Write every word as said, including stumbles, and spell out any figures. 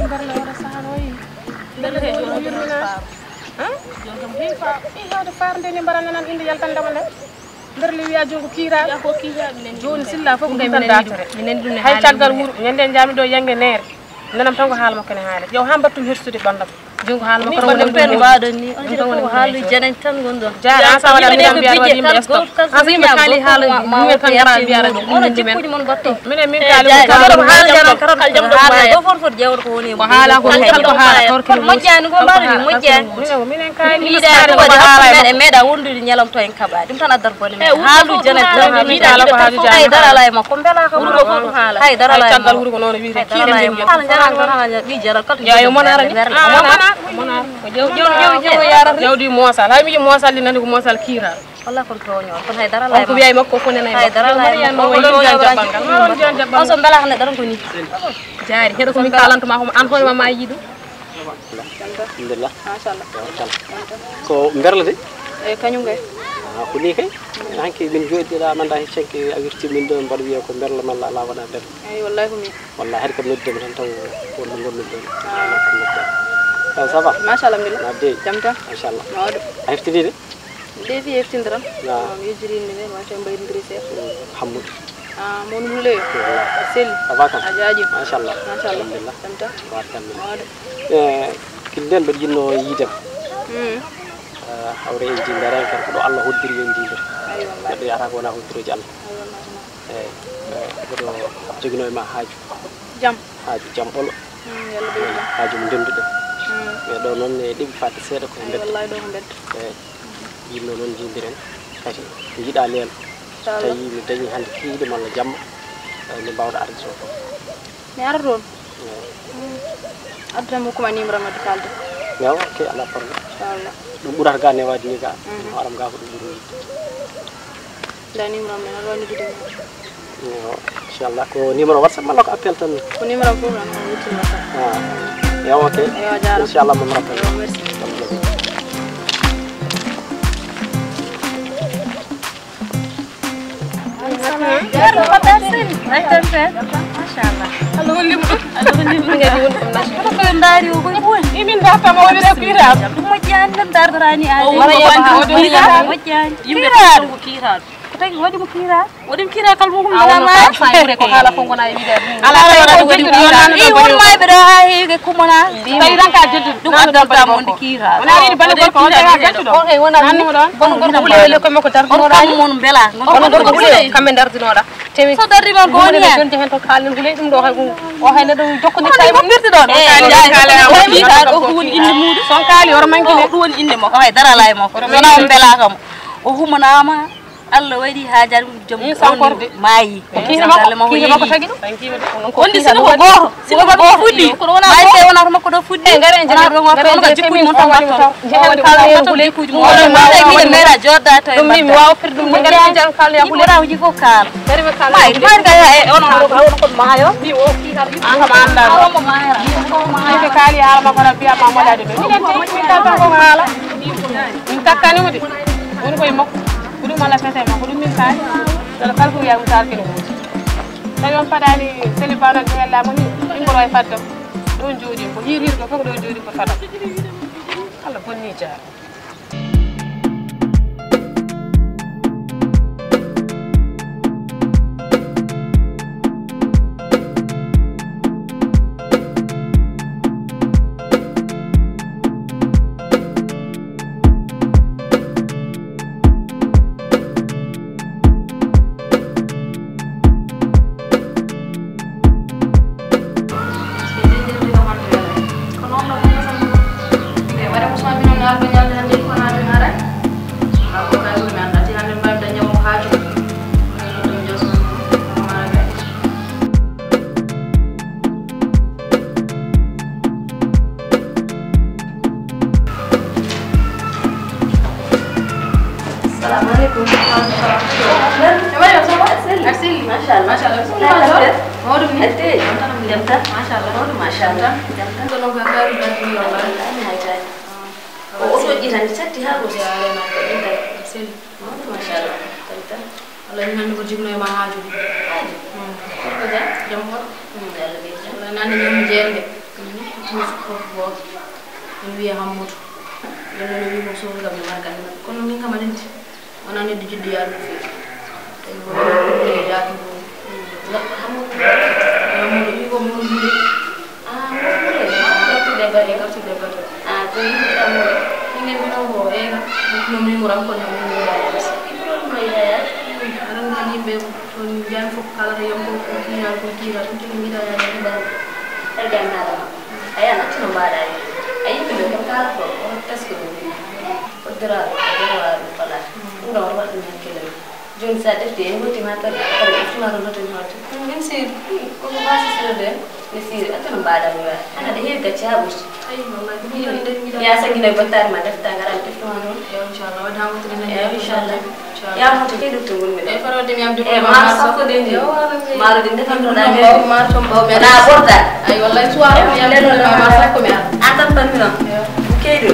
Darla wala saha no yi. Darla he jooni yurmina. Han? Jooni kam heewi faa. I hewde faar nde ni mbaran nan inde yaltandema nde. Darla wiya junngo kiiraaɗo. Yaa ko kiiraaɗo nen. Jooni silla fof ko ɗum tan daatore. Hay caggal wuro, ñande jaami ɗo yange neere. Nanam tan ko haala makko ne haala. Ƴeew haa mbattum hersude ɓandam. Junngo haala makko tan woni ɗum. Mbaɗon ni, on jira ko haalu janen tan ngonɗon. Jaara an sa waɗa mi tan mbiyaɗa waɗi mi esto. An so yimɓe kaali haala mumen tan ngara mbiyaɗa ɗum. Onon jikkuji mon mbatton. Minen min kaali ko haala janan karam. Haala ɗo fof fof ƴeewata ko woni. Ko haala ko kala ko haala torki. Moƴƴani ko mbaɗa mi moƴƴani. Minen kaali. Yiɗa ko waɗi haala e meɗa wondude ñalom to en kaɓa. Ɗum tan addata bone men. Haalu janet tan. Yiɗa yiɗa tan. Hay dara alaa e makko. Mbela kam. Wuro fof ɗum haala. Hay dara alaa e makko. Caggal wuro ko noon wiiri. Hay dara alaa e makko. Haala janan tan haala ɓi jaral kala. Yaa yo mon arani. Mona. Mona. Ko jaw jaw jaw jaw yarata. Jawdi moosal. Hay miji moosal li nani ko moosal kiira. Walla kon tooño. Kon hay dara alaa e makko. Ko wiya e makko ko nena. Hay dara alaa e makko. On so mbela ne dara ko ni. Jaari heɗo ko min kalantuma ko an hoore ma ma yiɗu. Alhamdulillah. Machallah. Machallah. Ko mberla de? E kañum kay. Ah, ko ni kay. Hanki min jooɗiɗa manda he cenke a wirti min ɗo mbaɗa wiya ko mberla malla ala waɗa mberla. Eyi wallahi ko min. Wallahi hari kam noddema tan taw wonno gonɗum ɗon. Ah, ça va? Machallah mbil. Na dey. Jam tan. Machallah. Mawɗo. A heftini de? Defi heftindiram. Mi yejjiri inde nde wata mbayrindiri seeɗa. Hammude. Ah, mon huleyo. Selli. Ça va kam? A jaaji. Machallah. Machallah. Alhamdulillah. Jam tan. Tabarkalla. Mawɗo. Eh, kil nden mbeɗa yinno yiidema. Hmm. Eh, hawre en jiidere en kan ko ɗo Allah hoddiri en jiidere. Aywa. Neɗɗo yahata ko wona hoddiroji Allah. Aywa. Eyi, eyi, mboɗo joginoo e ma haaju. Jam. Haaju jam ɓolo. Mm, yalla ɓeydu jam. Haaju mo ndennduɗen. Mm. E ɗo noon e ɗeɓi fadde seeɗa ko e mbedda. Wallahi ɗo ko mbedda. Eyi. Yinno noon njiidiren. Kadi njiɗa leelo. Inchallah. Tawi mi dañi hannde kiiɗe malla jamma. Eh, nde mbawɗa arde toon. Mi ara toon. Addan mo kuma numéro ma di kalde. Yawa, ok, ala problème. Inchallah. Ɗum ɓurata ga newade ni ga. Mhm. Haram ga ko ɗum ɓuri yiɗde. Nda numéro am nana woni gide. Yawa, inchallah ko numéro WhatsApp malla ko appel tan. Ko numéro am fof nan ko wutti WhatsApp. Ah. Yawa, ok. Yawa, jaara. Inchallah mo rappel. Yawa, merci. Machallah. Allah hollimo ɗum. Allah hollimo ɗum. Ngadi woni ɗum nasi. Ko ko ndaari o koy woni. Imin darta mo woni le kiiraɗo. Ɗum moƴƴani tan dartorani aade. O wara yaade ko kiiraɗo. Moƴƴani. Yimɓe kiiraɗo. Ko kiiraɗo. Ko tagi waɗi mo kiiraɗo. Waɗi mo kiiraɗo kala mo ɗum. Ala ko wona e wiide. Ala ko wona ɗum waɗi mo kiiraɗo. I won mayɓe ɗo ha heewi kumana. Tawi tan ka jeddude. Ɗum addanta mo ndi kiiraɗo. Wona wiide bale gorko on tawi ha jeddude. On kay wona ɗum. Kono gorko ɓuleele ko makko dartinoɗa. On kam mon bela. Kono gorko ɓuleele kamɓe dartinoɗa. Tewi so darri noon ko woni hen. Jonti hen to kalen ɓuleele ɗum ɗo hay o hay neɗɗo jokkodi kay mo birti ɗon. Kalen kalen o kiiraɗo ko woni inde muɗum. Son kaali oro mankine. Ɗum woni inde mo kawai dara lay mo. Wona on bela kam. O humanama. Allah waɗi haajaade ɗum joom on maayi. Kiire makko, kiire makko tagi ɗum. Wonde sino ko gooto, sino ko ɗo fuɗɗi. Kono wona maayi ɓe wonata makko ɗo fuɗɗi. Wonata ɗo makko on ka jikkuuji mon tan mbaɗta. Jehen kala e kuuji mon. Oɗo maayi min meeɗa jooɗda to e ɗum ni mi waawa firde ɗum. Ngari jam kala ya ɓuuri. Wona uji fof kaal. Maayi maayi ka ya e onon ko onon ko maayo. An kam annda. Omo maayra. Ko kaali haala makko rabbi amma moƴaade ɗum. Min kalta ko haala. Min takkani mo de. Woni koye makko. Ko ɗum Allah fete ma, ko ɗum min kaali. Dala kala ko wiya ɗum taarke no woodi. Tawi on paɗaani seli banon to hella mo ni, min ngoro e faddo. Ɗon jooɗi ko hiir hiir ko fof ɗon jooɗi ko faddo. Allah bonni jaar. Assalamu aleykum. Wa aleykum salam. Mariam, ça va? Selli? Aɗa selli? Machallah. Machallah. Machallah. Mawɗum ni? Ette. Jam tan. Jam tan. Machallah. Mawɗum machallah. Jam tan. Ko non ko kaaru dardi yo Allah. Amin hay taani. O, o soƴƴi tan, mi satti haa ɗo. Selli. Mawɗum machallah. Jam tan. Allah ni hannde ko jibno e ma haaju. Haaju? Mm. Ko jam? Jam hoto? Mm, Allah ɓeydi jam. Allah nande jam jeerde. Mm. Fof gooto, mi wiya Hammudu. Nden noon o wii ko sohli kam mi wargani makko. Kono min kam aɗa anndi, wonaa neɗɗo jiɗɗo yaadude feere. Tawi ko wonaa ko ɓuri yaadude. Neɗɗo Hammudu, Hammudu wii ko min ɓuri. Ah, min ɓuri. Maa ko gartude e baɗe. Gartude e baɗe. Ah, ko yimɓe Hammudu. Min nde mbiɗon ko eega. No min ɓuran kono min mbiɗa. Ibrahima Yaya. Aɗa anndi yimɓe ko toon njaan fof kalata yam ko ko kiiral ko kiiral. Ɗum tigi mbiɗa yaade. Ɗum ɗaɗi. Ɗaɗi am haala ma. A yiyan accu no mbaɗa ni. A yimɓe ɓe kam kala ko on taski ɗum. Ko dura ko dura ɗum fala. Ɗum ɗo on waɗɗum hakkille ma. Jooni sa defti en gotti ma tawi kadi ɗum tuma ɗum hoto mi hoto. Min sir ko ko basi sir de. Mi sir accu no mbaɗa ni wa. Ana de heewi gacce ha ɓurti. Ayi wallahi ɗum ɗon nden mbiɗa. Ya sa gina battari ma defta ngaran deftu ma noon. Yo inchallah wadde ha wottude nden. Yo inchallah. Ya hoto ke ɗum to ngol mi ɗo. E farode mi am de. E ma sakko de ndi. Maaro de defan ɗo ɗa de. Maaro to mbaw mi. Na ɓorda. Ay wallahi suwa mi am de ma sakko mi am. An tan tan mi noon. Keyɗo.